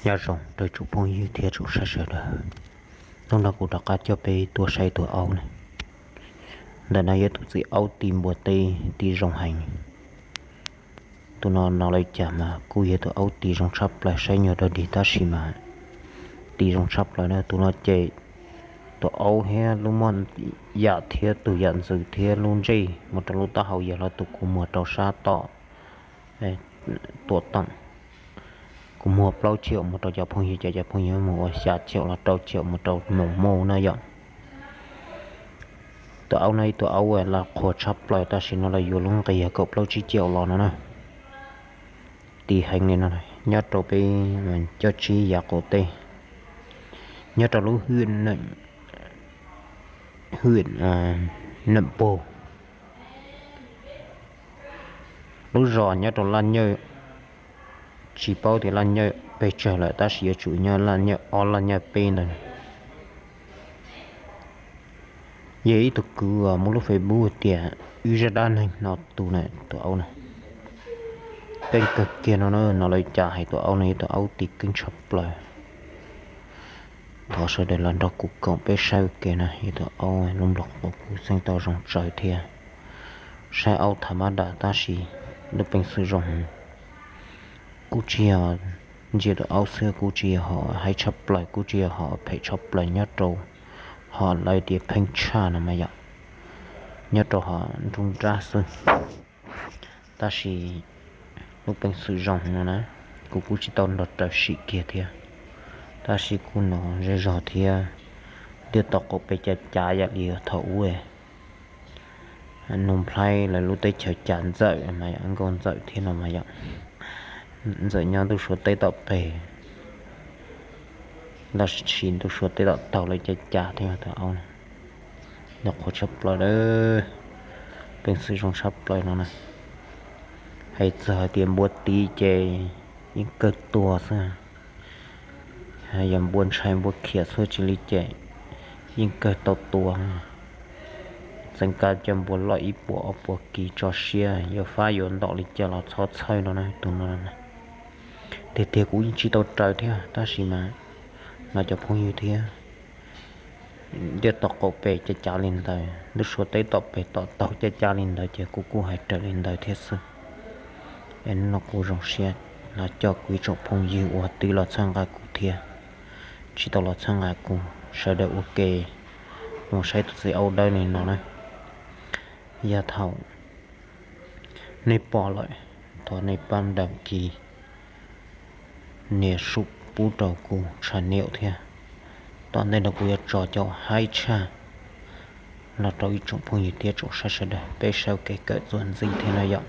Nyob zoo rau tsoom phooj ywg thiab tsoom saib sawv daws. Hnub no kuv rov qab coj peb tuaj saib tus aub na. Ntawm no yog tus txiv aub ti npua teb ti zoo heev. Tus no no lawv cas mas kuj yog tus aub ti zoo tshaj plaws, saib nyuag dog dig tab sis mas ti zoo tshaj plaws na. Tus no ces tus aub thiab lub muaj yam thiab tus yam ntxwv thiab lub ntsej mus rau lub taub hau yog los tus kuv muag rau sab tom tuam toom. Kuv muag plaub caug mus rau cov phooj ywg, cov cov phooj ywg mus ua xya caum los rau caum mus rau mus mus na yom. Tus aub no ib tug aub uas laj qhuas tshaj plaws tab sis no lawv yuav lub nqis yog kaum plaub tsib caum los no na. Ti heev li no, nyob rau peb coj tsib yav qaum teb, nyob rau lub hwj, hwj Nam Pug. Lub zos nyob rau Laj Nyawj, tsis paub tias Laj Nyawj pes tsawg lawm tab sis yuav tsum nyob Laj Nyawj ob Laj Nyawj peb ntawd. Yog ib tug kwv uas muaj lub Facebook tias wb zaj dab neeg no tus na, tus aub na. Keej kawg kiag no na, no lawv cas hais tus aub no yog tus aub ti keeb tshaj plaws. Thov sawv daws los nrog kuv koom peb saib ua ke na, yog tus aub lub nplooj qub kuj xeeb tau zoo tsawv thiab. Saib aub tham mab dam tab sis lub peev xwm zoo heev. Kuj tsis yog ntsia tus aub xwb, kuj tsis yog ho haib tshaj plaws, kuj tsis yog ho phem tshaj plaws nyob rau ho lawv tias pheeb tshaj no mas yom, nyob rau ho nruab nrab xwb. Tab sis lub peev xwm zoo no na, kuv kuj tsis tau nrog raws sim kiag thiab. Tab sis kuj hnov zej zog thiab, twb tau qaum pes cav cav yam li thaum ub. Nuj Nplhaib lawv lub teb chaws cas Ntxawm mas yom, nkauj Ntxawm thiab no mas yom. Ntxawm nyob ntuj Suav teb tom pem, tab sis ntuj Suav teb tom taug lawv cas cas thiab tus aub no. Nws qhuav tshaj plaws lawm, peev xwm zoo tshaj plaws no na. Hais txog hais tias npua ti ces yeej kawg tuag xwb. Yog npua ntshai npua khiav txhua tsis li ces yeej kawg tau tua. Txeev kab coj npua loj ib puas ob puas kis tso siab, yuav fab yuav ntaus li cas los txhob txhawj no na, tus no. Tiag tiag kuv yeej tsis tau raws thiab tab sis mas no cov phooj ywg thiab, twb tau qaum pes cav cav li ntawd, ntuj Suav teb tom pem tom taug cav cav li ntawd ces kuv kuj hais raws li ntawd thiab xwb. Es hnub no kuv zoo siab los coj kuv ib tsoom phooj ywg uas twb los txhawb nqa kuv thiab tsis tau los txhawb nqa kuv sawv daws ua ke mus saib tus txiv aub dawb li no na. Yog thaum nej pom lawm, thov nej pab đăng ký, nias sub pub rau kuv channel thiab. Tom ntej no kuv yuav tso cov haib tshaj los rau ib tsoom phooj ywg thiab tsoom saib sawv daws peb saib ua ke kawm txuas ntxiv thiab no yom.